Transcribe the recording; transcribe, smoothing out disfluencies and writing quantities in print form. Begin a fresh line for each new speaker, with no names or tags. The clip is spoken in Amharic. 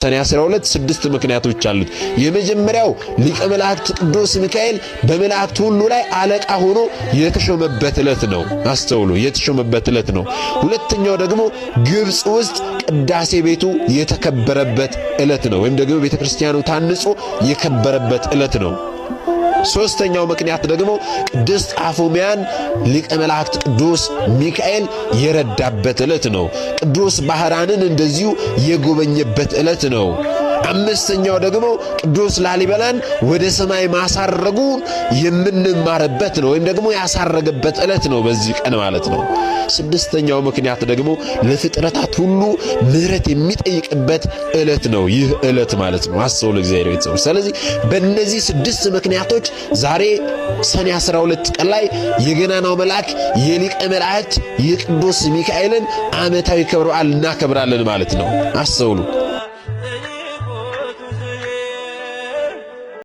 ሰኔ 12 ስድስት ምክንያቶች አሉት። የመጀመሪያው ሊቀ መላእክት ቅዱስ ሚካኤል በመላእክት ሁሉ ላይ አለቃ ሆኖ የተሾመበት ዕለት ነው። አስተውሉ፣ የተሾመበት ዕለት ነው። ሁለተኛው ደግሞ ግብፅ ውስጥ ቅዳሴ ቤቱ የተከበረበት ዕለት ነው፣ ወይም ደግሞ ቤተክርስቲያኑ ታንጾ የከበረበት ዕለት ነው። ሶስተኛው ምክንያት ደግሞ ቅድስት አፎሚያን ሊቀ መላእክት ቅዱስ ሚካኤል የረዳበት ዕለት ነው። ቅዱስ ባህራንን እንደዚሁ የጎበኘበት ዕለት ነው። አምስተኛው ደግሞ ቅዱስ ላሊበላን ወደ ሰማይ ማሳረጉን የምንማርበት ነው፣ ወይም ደግሞ ያሳረገበት ዕለት ነው በዚህ ቀን ማለት ነው። ስድስተኛው ምክንያት ደግሞ ለፍጥረታት ሁሉ ምሕረት የሚጠይቅበት ዕለት ነው ይህ ዕለት ማለት ነው። አስተውሉ እግዚአብሔር ቤተሰቦች። ስለዚህ በእነዚህ ስድስት ምክንያቶች ዛሬ ሰኔ 12 ቀን ላይ የገናናው መልአክ የሊቀ መላእክት የቅዱስ ሚካኤልን ዓመታዊ ክብረ በዓል እናከብራለን ማለት ነው። አስተውሉ።